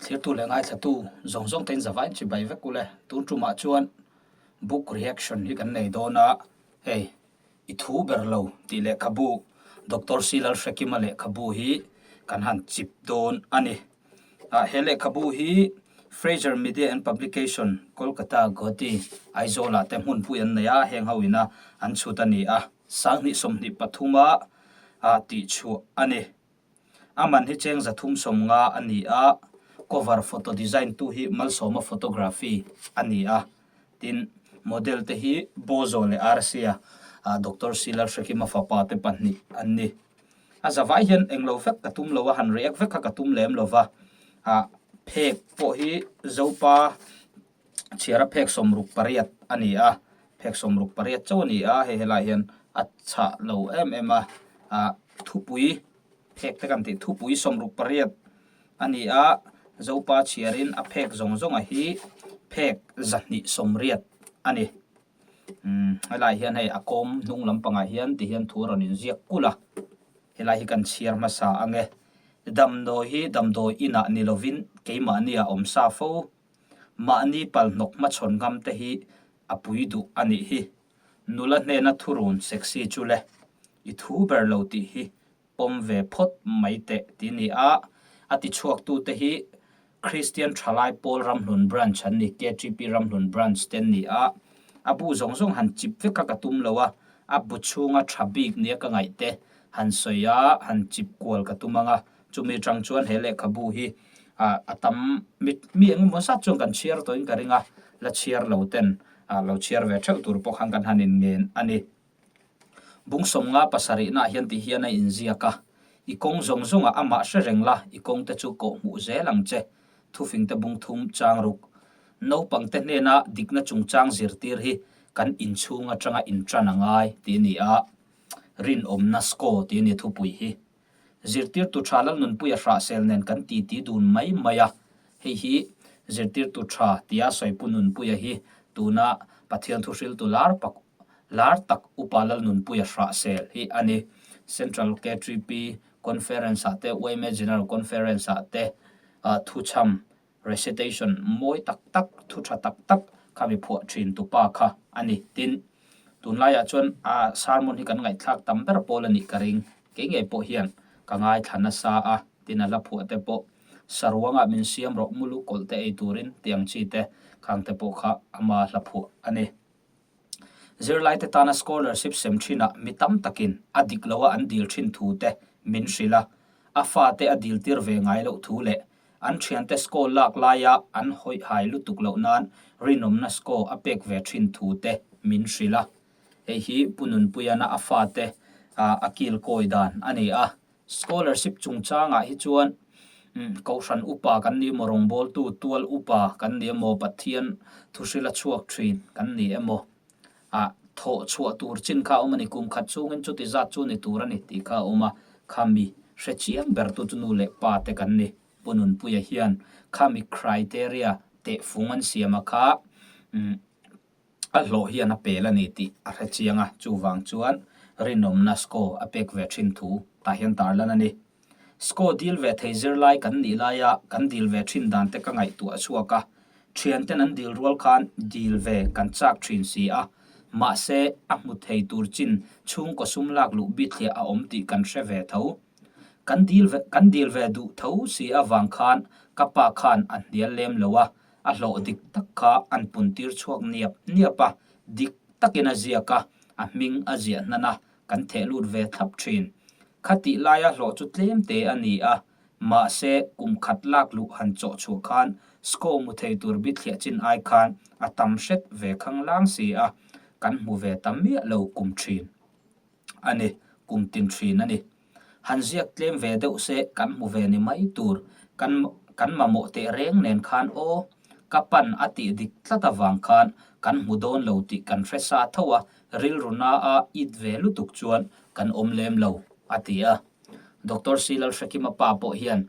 Thlirtu leh ngaithlatu zawng zawng tein zavai chi bai vek ule. Tun tumah chuan book reaction hi kan nei dawn a, hei i thu ber lo tih lehkhabu Doctor C Lalhrekima lehkhabu hi kan han chip dawn a ni. Ah he lehkhabu hi Fraser Media and Publication, Kolkata, Guwahati, Aizawl ah te hmunpui an nei a, heng ho ina an chhut a ni a. 2023 a ah tihchhuah a ni. A man hi cheng 350 a ni a, cover photo design tu hi Malsawma Photography a ni a. Tin, model te hi Bozo leh Arsia, Doctor C Lalhrekima fapa te pahnih an ni. A zavai hian englo vek ka tum lo a, han react vek kha ka tum lem lo va. Ah phek pawh hi Zopa Chhiara phek 68 a ni a, phek 68 chauh a ni a, hei helaiah hian a chhah lo em em a, ah thupui phek te kan tih thupui 68 a ni a, Zopa chhiarin a phek zawng zawnga hi phek 280 a ni. Umm helaiah hian hei a kawm hnung lampangah hian ti hian thu a rawn inziak kulh a, helai hi kan chhiar hmasa ang e. Damdawi hi damdawi inah ni lovin keimahni a awm sa fo. Mahni palhnawk hmachhawn ngam te hi a pui duh a nih hi. Nula hnena thurun sexy chu le, i thu ber lo tih hi pawm ve phawt mai teh ti ni a, a ti chhuak tu te hi Kristian Thalai Pawl Ramhlun Branch an ni, KTP Ramhlun Branch te an ni a, a bu zawng zawng han chip vek a ka tum lo a, a bu chhunga tha bik nia ka ngaih te han sawi a, han chip kual ka tum ang a. Chumi atang chuan he lehkhabu hi a tam mi mi engemaw zat chuan kan chhiar tawhin ka ring a, la chhiar lo ten lo chhiar ve theuh tur pawh khan kan han inngen a ni. Bung 57 naah hian ti hian a inziak a, I kawng zawng zawngah amah hre reng la, i kawng te chu kawh hmuh zel ang che, thufing te bung thum chang ruk. Naupangte hnena dikna chungchang zirtir hi kan inchhung atanga intan a ngai tih a ni a, rinawmna score tih a ni thupui hi. Zirtirtu tha Lalnunpuia hrahsel nen kan titi dun mai mai a, hei hi zirtirtu tha tia sawipu Nunpuia hi tuna Pathian thuhriltu lar pak lar tak Upa Lalnunpuia hrahsel hi a ni. Central KTP Conference ah te yma General Conference ah te thuchham Recitation mawi tak tak, thu tha tak tak kha mi phuah thin tu pa kha a ni. Tin, tunlaiah chuan a sermon hi kan ngaihthlak tam ber pawl a nih ka ring. Kei ngei pawh hian ka ngaithla nasa a, tin a hla phuah te pawh saruangah min siam rawh mulu kawlh te ei turin tih ang chi te khang te pawh kha ama hla phuah a ni. Zirlaite tana scholarship sem thinah mi tam takin a dik loa an dil thin thu te min hrilh a, a fate a dil tir ve ngai loh thu leh an thiante score lak laia an hawihhai lutuk loh nan rinawmna score a pek ve thin thu te min hrilh a. Hei hi Pu Nunpuiana a fate a kilkawi dan a ni a. Scholarship chungchangah hi chuan Kohhran upa kan ni emaw, rawngbawltu tual upa kan ni emaw, Pathian thuhrila chhuak thin kan ni emaw, ah thawh chhuah tur chin kha a awm a ni. Kum khat chungin chuti zat chu ni tur a ni tih kha a awm a, khami hre chiang bertu chu nu leh pa te kan ni. Pu Nunpuia hian khami criteria tehfung an siam a kha A hlawh hian a pel a ni tih a hre chiang a, chuvang chuan rinawmna score a pek ve thin thu tah hian tarlan a ni. Score dil ve thei zirlai kan nih laia kan dil ve thin dan te ka ngaihtuah a chhuak a, thianten an dil rual khan dil ve kan chak thin si a, mahse a hmu thei tur chin chhungkaw sum lak luh bithliah a awm tih kan hre ve tho. Kan dil ve kan dil ve duh tho si avang khan ka pa khan a hnial lem lo a, A hlawh dik tak kha an pun tir chhuak niap niap a, dik takin a ziak a, a hming a ziah hnan a, kan theh lut ve thlap thin. Khatih laia hlawh chu tlem te a ni a, mahse kum khat lak luh han chawh chhuah khan score mu thei tur bithliah chin ai khan a tam hret ve khang lang si a, kan hmu ve ta miah lo kum thin. A ni, kum tin thin a ni. Han ziak tlem ve deuh se kan hmu ve ni mai tur. Kan kan mamawh teh reng nen khan aw, ka pan a tih dik tlat avang khan kan hmu dawn lo tih kan hre sa tho a, rilru na a it ve lutuk chuan kan awm lem lo, a ti a. Doctor C Lalhrekima pa pawh hian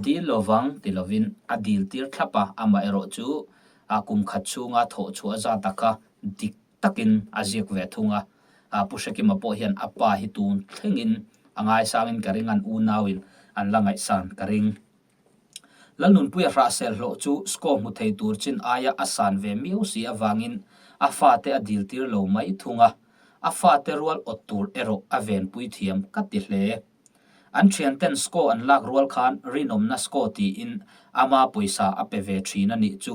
dil lovang ti lovin a dil tir thlap a, amaherawh chu a kum khat chhunga thawh chhuah zat a kha dik takin a ziak ve thung a, Pu Hrekima pawh hian a pa hi tun thlengin a ngaisangin ka ring, an unauin an la ngaihsan ka ring. Lalnunpuia hrahsel hlawh chu score hmu thei tur chin aia a san ve miau si avangin a fate a diltir lo mai thung a, a fate rual awt tur erawh a venpui thiam ka ti hle. An thianten score an lak rual khan rinawmna score tiin ama pawisa a pe ve thin a nih chu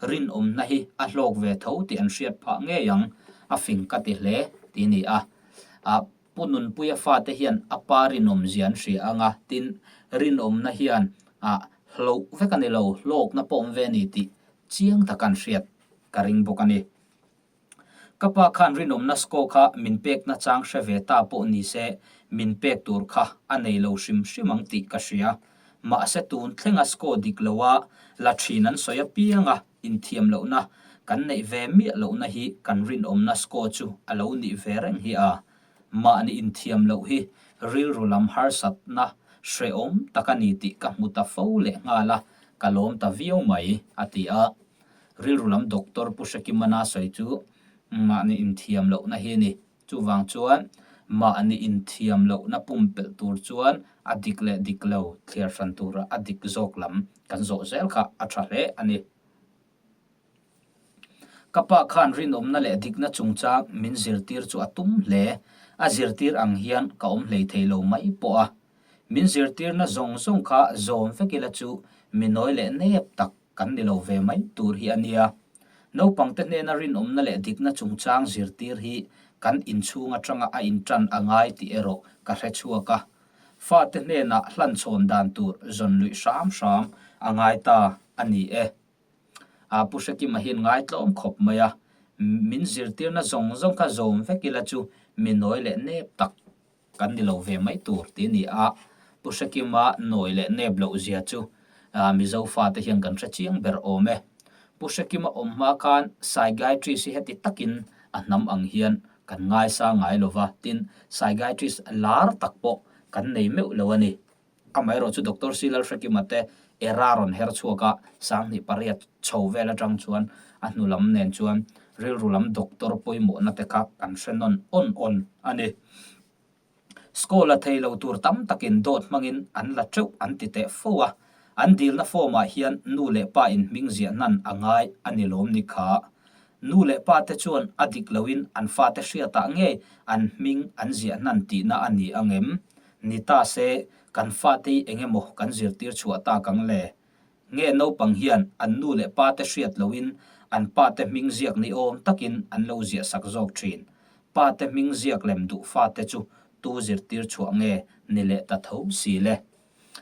rinawmna hi a hlawk ve tho tih an hriat phah ngei ang, a fing ka ti hle ti ni a. Pu Nunpuia fate hian a pa rinawm zia an hria ang a, tin, rinawmna hian ah hloh vek a ni lo, hlawkna pawh awm ve a ni tih chiang taka an hriat ka ring bawk a ni. Ka pa khan rinawmna score kha min pekna chang hre ve ta pawh ni se, min pek tur kha a nei lo hrim hrim ang tih ka hria. Mahse tun thlenga score dik loa la thin an sawi apiang a, Inthiam lohna kan neih ve miah lohna hi kan rinawmna score chu a lo nih ve reng hi a. Mahni inthiam loh hi rilru lam harsatna hrehawm tak a ni tih ka hmu ta fo leh nghal a, ka lawm ta viau mai, a ti a. Rilru lam doctor Pu Hrekimana sawi chu mahni inthiam lohna hi a ni. Chuvang chuan mahni inthiam lohna pumpelh tur chuan a dik leh dik lo thliar hran tura a dik zawk lam kan zawh zel kha a tha hle a ni. Ka pa khan rinawmna leh dikna chungchang min zirtir chu a tum hle. A zirtir ang hian ka awm hlei thei lo mai pawh a. Min zirtirna zawng zawng kha zawm vek ila chu mi nawi leh nep tak kan ni lo ve mai tur hi a nia. Naupangte hnena rinawmna leh dikna chungchang zirtir hi kan inchhung atanga a intan a ngai tih erawh ka hre chhuak a. Fate hnenah hlanchhawn dan tur zawn luih hram hram a ngai ta a ni e. A Pu Hrekima hian ngaitlawm khawp mai a, min zirtirna zawng zawng kha zawm vek ila chu mi nawi leh nep tak kan ni lo ve mai tur tih a ni a. Pu Hrekima nawi leh nep loh zia chu Mizo fate hian kan hre chiang ber awm e. Pu Hrekima awm hma khan Psychiatrist hi heti takin a hnam ang hian kan ngaisa ngai lo va, tin Psychiatrist lar tak pawh kan nei meuh lo a ni. Amaherawh chu Doctor C Lalhrekima te era rawn her chhuak a, 2008 chho vel atang chuan a hnu lam nen chuan rilru lam doctor pawimawhna te kha kan hre nawn awn awn a ni. School a thei lo tur tam takin dawt hmangin an la teuh an ti teh fo a, an dilna form ah hian nu leh pa in hming ziah hnan a ngai a ni lawm ni kha. Nu leh pa te chuan a dik loin an fate hriatah ngei an hming an ziah hnan tihna a ni ang em? Ni ta se, kan fate hi eng emaw kan zirtir chhuah tak ang le? Nge naupang hian an nu leh pa te hriat loin an pa te hming ziak ni awm takin an lo ziah sak zawk thin? Pa te hming ziak lem duh fate chu tu zirtir chhuah nge ni leh ta tho si le?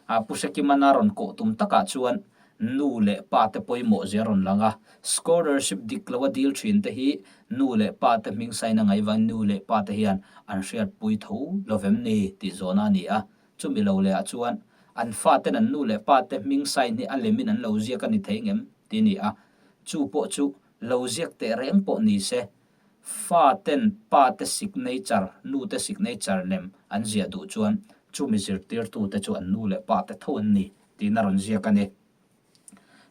A Pu Hrekimana rawn kawh tum takah chuan nu leh pa te pawimawh zia rawn lang a, scholarship dik lo a dil thin te hi nu leh pa te hming saina ngaihvain nu leh pa te hian an hriatpui tho lovem ni tih zawhna a ni a. Chumi lo lehah chuan an faten an nu leh pa te hming sign hi a lemin an lo ziak a ni thei ngem tih a ni a, chu pawh chu lo ziak teh reng pawh ni se Fa ten pa te signature, nu te signature lem an ziah duh chuan chumi zirtirtu te chu an nu leh pa te tho an ni tiin a rawn ziak a ni.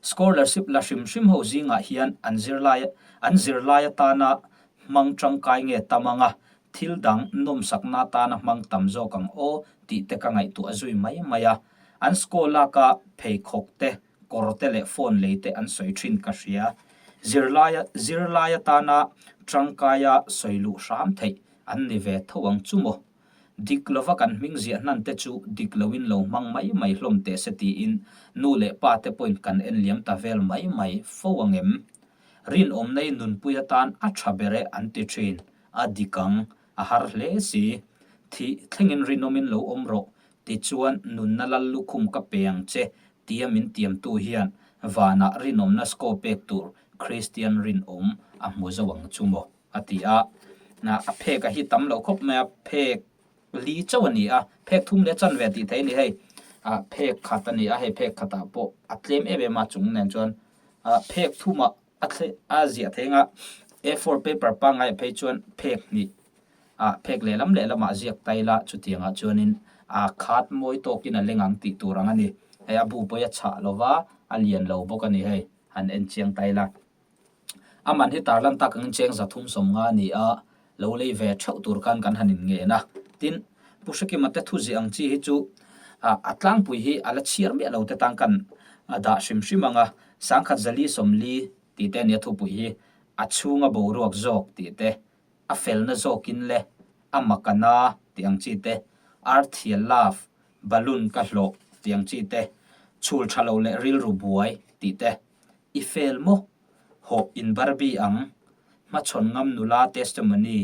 Scholarship la hrim hrim ho zingah hian an zirlai an zirlai atana hmang tangkai nge tam anga thil dang nawmsakna atana hmang tam zawk ang aw tih te ka ngaihtuah zui mai mai a. An score laka pheikhawk te kawr te leh phone lei te an sawi thin ka hria. Zirlaia zirlai atana tangkaia sawi luh hram theih an ni ve tho ang chu maw? Dik lova kan hming ziah hnan te chu dik loin lo hmang mai mai hlawm teh se tiin nu leh pa te pawhin kan en liam ta vel mai mai fo ang em? Rinawmna i nunpui atan a tha ber e an ti thin. A dik ang, a har hle si. Thih thlengin rinawmin lo awm rawh Tichuan, nunna lal lukhum ka pe ang che, tia min tiamtu hian vanah rinawmna score pek tur Kristian rinawm a hmu zo ang chu maw? a ti a. A phek a hi tam lo khawp mai a, phek li chauh a ni a, phek thum leh chanve tih theih a ni hei. Phek khat a ni a, hei phek khatah pawh a tlem em em a chung nen chuan phek thumah a thle a ziah theih anga A four paper pangngai phei chuan phek hnih ah phek lehlam lehlamah ziak ta ila chutiangah chuanin a khat mawi tawkin a leng ang tih tur ang a ni. Hei a bu pawh a chhah lo va, a lian lo bawk a ni hei, han en chiang ta ila. A man hi tarlan tak angin cheng 350 a ni a, lo lei ve theuh tur khan kan han inngen a. Tin, Pu Hrekima te thuziah ang chi hi chu a tlangpui hi a la chhiar miah lo te tan kan. a dah hrim hrim ang a, 1000 4 40 tih te a nia thupui hi a chhunga boruak zawk tih te, a felna zawkin le a makana tih ang chi te, Arthial love, balloon ka hlawh tih ang chi te, chhul tha lo leh rilru buai tih te, i fel maw? Hawh in Barbie ang, hmachhawn ngam nula testimony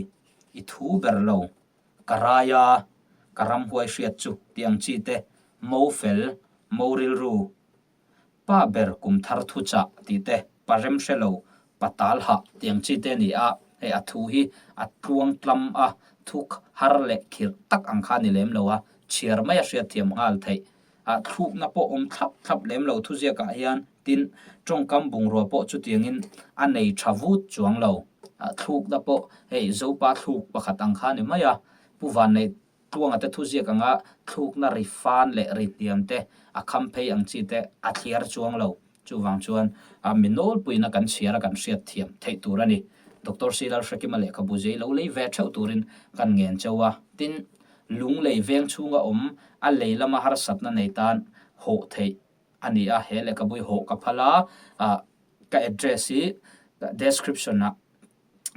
i thu ber lo. Ka rai a, ka ramhuai hriat chu tih ang chi te, mo fel, mo rilru, pa ber kum thar thu chah tih te, pa rem hre lo, pa tal hah tih ang chi te a ni a, hei a thu hi a tluang tlam a, thu har leh khirh tak ang kha a ni lem lo a, chhiar mai a hriatthiam nghal theih. A thlukna pawh awm thlap thlap lem lo thuziakah hian tin tawngkam bungrua pawh chutiangin a nei tha vut chuang lo. A thlukna pawh hei Zopa thluk pakhat ang kha a ni mai a, Pu Vanneih Tluanga te thuziak anga thlukna ri fan leh ri hniam te a kham phei ang chi te a thliar chuang lo. Chuvang chuan a mi nawlpuina kan chhiar a kan hriat thiam theih tur a ni. Doctor C Lalhrekima lehkhabu zei lo lei ve theuh turin kan ngen cheu a, tin Lunglei veng chhunga awm a lei lama harsatna nei tan hawh theih a ni a, he lehkhabu hi hawh ka phal a, ah ka address hi description ah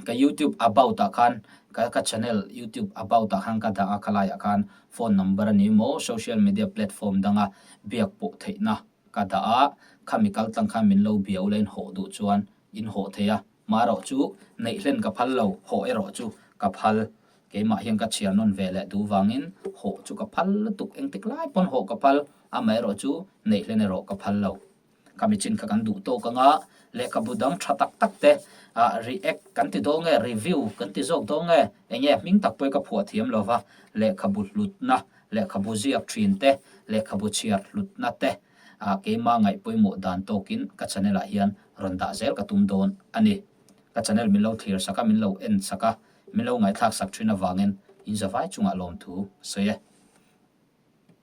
ka youtube about ah khan ka ka channel youtube about ah khan ka dah a khalaiah khan phone number a ni maw social media platform danga biak pawh theihna ka dah a, khami kal tlang khan min lo bia ula in hawh duh chuan in hawh thei a, marawh chu neih hlen ka phal lo, hawh erawh chu ka phal. Keimah hian ka chhiar nawn ve leh duh vangin hawh chu ka phal lutuk, engtik lai pawn hawh ka phal, amaherawh chu neih hlen erawh ka phal lo. Ka michin kha kan duh tawk anga lehkhabu dang tha tak tak te ah react kan ti dawn nge, review kan ti zawk dawn nge, enge hming tak pawhin ka phuah thiam lo va, lehkhabu hlutna, lehkhabu ziak thin te, lehkhabu chhiar hlutna te ah keimah ngaih pawimawh dan tawkin ka channel ah hian rawn dah zel ka tum dawn a ni. Ka channel min lo thlir sak a, min lo en sak a, Min lo ngaihthlak sak thin avangin in zavai chungah lawmthu a sawi e.